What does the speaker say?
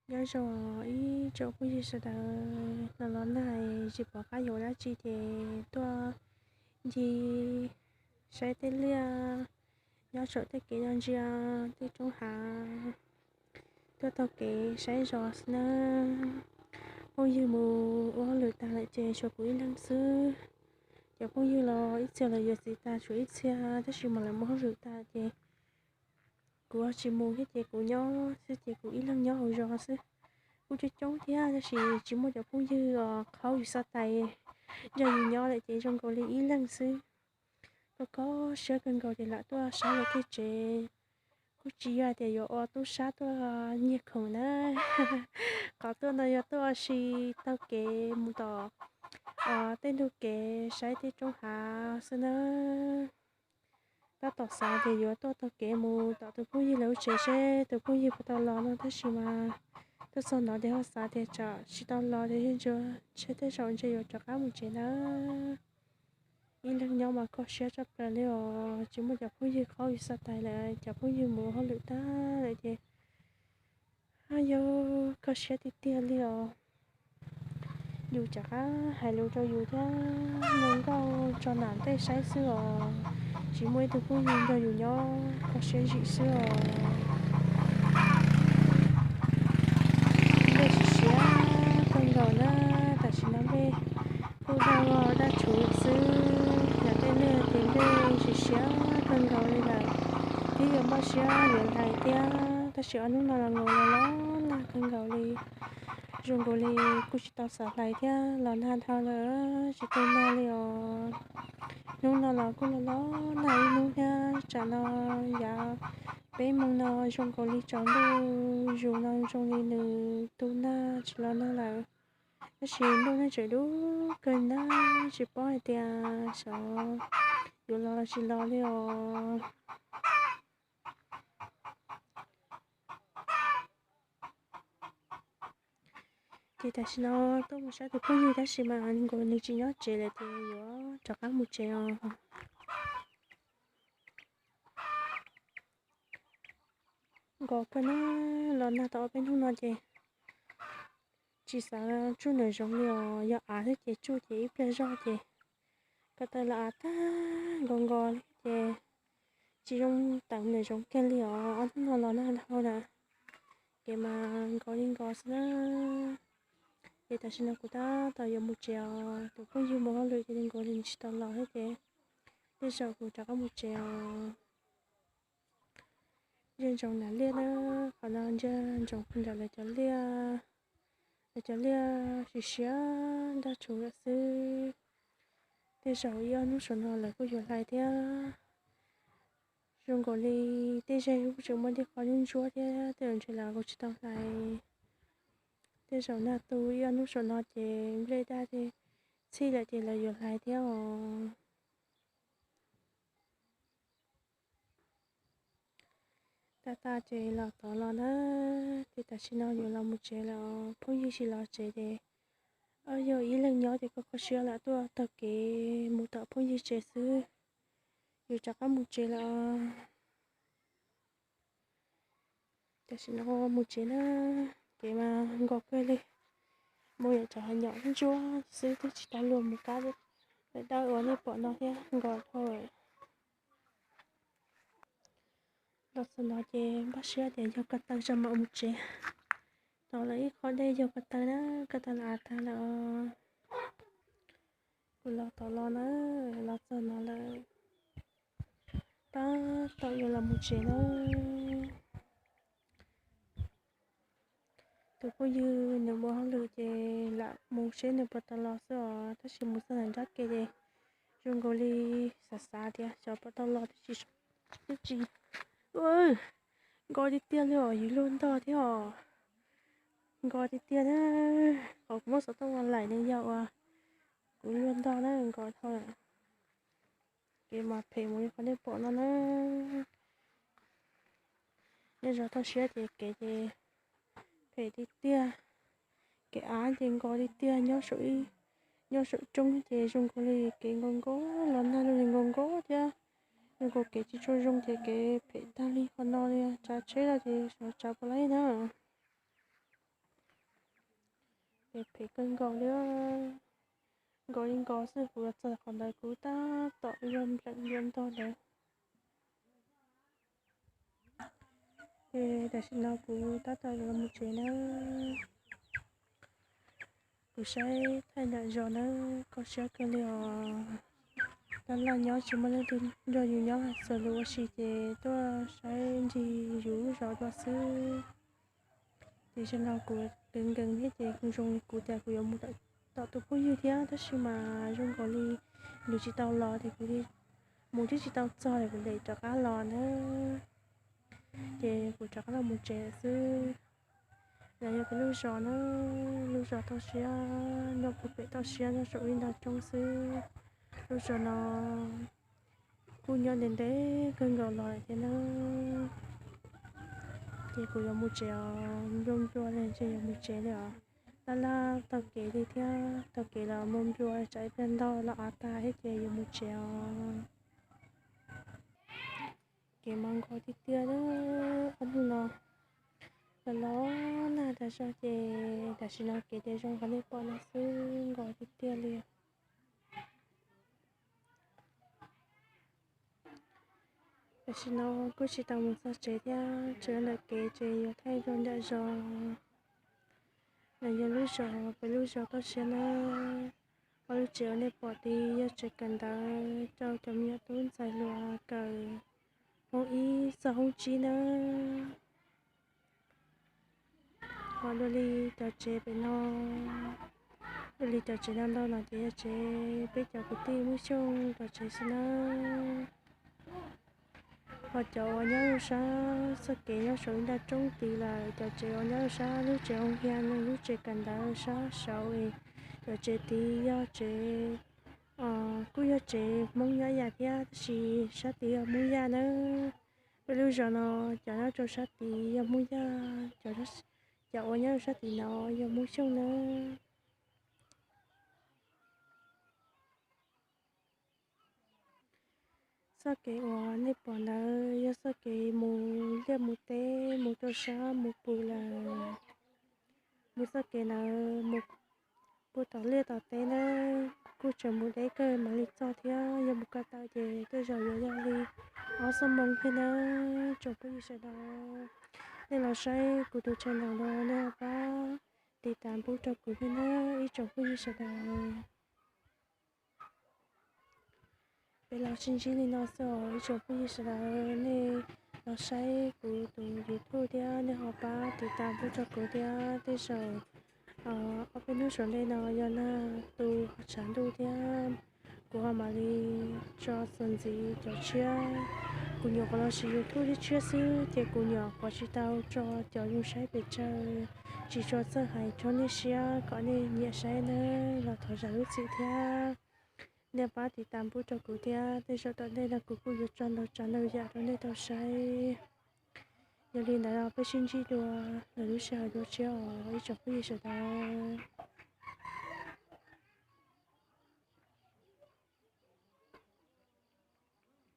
Nyob zoo ib tsoom phooj ywg sawv daws, los los nag tsis pom qab yuav dab tsi ces tuaj ncig saib tej liaj, nyob saum tej kev no ntsia tej roob hav, tuaj taug kev saib zos xwb na. Phooj ywg mus ua hauj lwm tag lawm ces tshuav kuv ib leeg xwb. Cov phooj ywg los ib txhia los yuav txiv tag, tshuav ib txhia tab sis mas lawv mus hauj lwm tag ces kuv tsis mus thiab ces kuv nyob xwb ces kuv ib leeg nyob hauv zos xwb. Kuj coob coob thiab tab sis tsis muaj cov phooj ywg os qhaub yus xav tais nrog yus nyob lawm ces zoo nkaus li ib leeg xwb. Koj kho siab kawg nkaus ces lam tuaj saib lawv tej tsev. Kuj tsis yog tias yuav ua tub sab tuaj nyiag khoom na. Qhov tuaj no yog tuaj ua si taug kev mus tom tej ntug kev saib tej roob hav xwb na. Tab tom xav tias yuav tuaj taug kev mus tom tus phooj ywg lawv lub tsev seb tus phooj ywg puas tau los no tab sis mas tuaj txog no ces ho xav tias tsam tsis tau los ces yeej ntsuag ntshe tej zaum ntshe yuav rov qab mus tsev na. Ib leeg nyob mas kho siab tshaj plaws li os, tsis muaj cov phooj ywg qhaub yus xav tais lawm, cov phooj ywg mus hauj lwm tag lawm ces yog kho siab tiag tiag li os. Yus rov qab hais lus rau yus thiab zoo nkauj tso nam tej saib xwb os, tsis muaj ib tug phooj ywg nrog yus nyob kho siab zim xwb os. Nplej siav siav kawg nkaus na, tam sim no nplej kuj daj vog daj tshuv xwb, yog tej liaj ces nplej siav siav kawg nkaus li lawm. Twb yuav npaj siab yuav hlais thiab tab sis ob hnub no los nkaus los los nag kawg nkaus li. Zoo nkaus li kuj tsis tau xav hlais thiab los nag dhau lawm tsis tau nag li os. Hnub no los kuj los los nag ib hnub thiab tsam no yav peb moos no zoo nkaus li tsaus ntuj zus no zoo li nws tu nag tsis los nag lawm. Tab sis ntuj nej tseem dub kawg na, tsis paub hais tias xyov yuav los los tsis los li os. Ces tam sim no tuaj mus saib tus phooj ywg tab sis mas nkaus nws tsis nyob tsev lawm ces yuav rov qab mus tsev os. Nkos kawg na, los nag tau ob peb hnub no ces tsis xav tsuj nram zoov li os, yog av thiab ces tsuj ces ib pliag zog ces ko taw los av tag nkos nkos li ces tsis zoo tawm nram zoov kiag li os, ob hnub no los nag dhau na. Ces mas nkos li nkos xwb na. Ces tam sim no kuv tab tom yuav mus tsev os, tus phooj ywg mus hauj lwm ces nkaus li tsis tau los thiab ces tej zaum kuv rov qab mus tsev os. Ntsia ntsoov nram liaj na, qhov no ntsia ntsoov puag nram lawv cov liaj, lawv cov liaj siav siav ntag tshuav lawm xwb. Tej zaum ib ob hnub saum no lawv kuj yuav hlais thiab. Zoo nkaus li tej zag kuj tseem muaj tej qhov ntsuab ntsuab thiab tej zaum ntshe lawv kuj tsis tau hlais. Tej zaum nag tu ib ob hnub saum no ces nplej daj thiab txhij lawm ces lawv yuav hlais thiab os. Tab tab ces los tod los na, ces tam sim no yuav los mus tsev lawm os, phooj ywg tsis los tsev ces yog ib leeg nyob ces kho kho siab lam tuaj taug kev mus tom phooj ywg tsev xwb. Yuav rov qab mus tsev lawm os. Tam sim no mus tsev na, kev mas nkos kawg li. Mus yam cov hav nyom ntsuab xwb twb tsis tau luag mus kab lawm, dawb ua nej pom no thiab nkos dhau lawm. Los txog no ces npaj siab tias yog ko taw tso mam mus tsev. Tod lawv ib qho dej yog ko taw na, ko taw los av tag lawm os. Kuv los tod los na, los txog no lawm. Tab tom yuav los mus tsev na. Tus phooj ywg nws mus hauj lwm ces lam mus seb nws puas tau los xwb os, tab sis mus txog ntawm nrab ke ces zoo nkaus li xav xav tias xyov puas tau los twb tsis, twb tsis, nkos tiag tiag li os, yus luag ntog thiab os. Nkos tiag tiag na, qhov kuv muab xov tooj ua laim ne yog uas kuv luag ntog na, nkos dhau lawm. Kev mas phem mus li qhov nej pom no na. Nej zov tau siab ces kev ces phem tiag tiag. Kev av ces nkos tiag tiag, nyob saum, nyob saum roob ces zoo nkaus li kev nkos nkos, los nag los li nkos nkos thiab. Zoo nkaus kev tsis tshua zoo ces kev phem tag li qhov no li, tsav tsheb los ces xyov tsav puas laib na. Phem phem kawg nkaus li, nkaus li nkaus xwb, kuv los txog qhov ntawd kuv tab tom yuav npleem yuav ntog ntawd. Ces tam sim no kuv tab tom yuav mus tsev nawb. Kuv saib thaij nram zos nawb, kho siab kawg li os. Laj laj nyob tsis muaj leej twg nrog yus nyob, xws li ua si ces tuaj saib ncig yus lub zos dua xwb. Ces zaum no kuv nkees nkees thiab ces kuv zoo li kuv tias kuv yuav mus tom tus phooj ywg thiab, tab sis mas zoo nkaus li nws tsis tau los ces kuv mus twb tsis tau txog es kuv lem rov qab los nawb. Ces kuv rov qab los mus tsev lawm xwb. Los yog peb lub zos na, lub zos toj siab nyob puag pem toj siab nyob saum ib nta roob xwb. Lub zos no kuj nyob ntev ntev kawg nkaus los lawm thiab na. Ces kuv yuav mus tsev os, nplua nplua li ces yuav mus tsev li os. Laj laj taug kev li thiab, taug kev los mus nplua tsam ib pliag ntog los av tag thiab ces yuav mus tsev os. Kev mas nkaus tiag tiag, ob hnub no los los nag tas zog ces tam sim no kev ces zoo nkaus nej pom no xwb, nkaus tiag tiag li. Tam sim no kuj tsis tau mus txog tsev thiab, tseem ntawm kev ces yuav thaij rau nram zos. Los yog lub zos, peb lub zos toj siab na. Ob lub tsev uas nej pom tid yog tsev kawm ntawv rau cov me nyuam tub ntxhais hluas kawm hoob ib txog hoob tsib nawb. Ho dua li cov tsev pem no, dua li cov tsev no ntau no ces yog tsev peb cov kwv tij Hmoob Xyooj cov tsev xwb nawb. Ho cov uas nyob rau sab txoj kev nyob saum ib nta roob tid lawm, cov tsev uas nyob rau sab lub tsev hoo hia, lub tsev kawm ntawv sab saud es cov tsev tid yog tsev, kuj yog tsev Hmoob Nyab Yaj thiab tab sis sab tid yog Hmoob Yaj nawb. Peb lub zos no cov nyob rau sab tid yog Hmoob Yaj, cov uas nyob rau sab tid no yog Hmoob Xyooj nawb. Txoj kev uas nej pom ntawd yog txoj kev mus liaj mus teb mus rau sab mus pw lawm. Mus txoj kev ntawd mus puag tom liaj tom teb nawb, kuj tseem mus deb kawg mam li txog thiab, yog mus ko taw ces tej zaum yuav yog li ob xuab moos thiab nawb tsoom phooj ywg sawv daws. Nej los saib kuv tus channel no nej pab tiv tas pub rau kuv thiab nawb ib tsoom phooj ywg sawv daws. Peb los sib ntsib li no xwb os ib tsoom phooj ywg sawv daws, nej los saib kuv tus YouTube thiab nej ho pab tiv tas pub rau kuv thiab, tej zaum ob peb hnub saum ntej no yog nag tu ho tshav ntuj thiab, kuv ho mam li tso txuas ntxiv cov tshiab. Kuv nyuam qhuav los siv YouTube thiab tshiab xwb ces kuv nyuam qhuav tsis tau tso cov zoo saib pes tsawg, tsis tso txawj hais rau nej siab kom nej nyiam saib nawb, los thov zam lub txim thiab. Nej pab tiv tas pub rau kuv thiab, tej zaum tom ntej no kuv kuj yuav tso ntau tsav ntau yam rau nej tau saib. Yog li ntawd peb sib ntsib dua lwm lub sij hawm dua tshiab os ib tsoom phooj ywg sawv daws.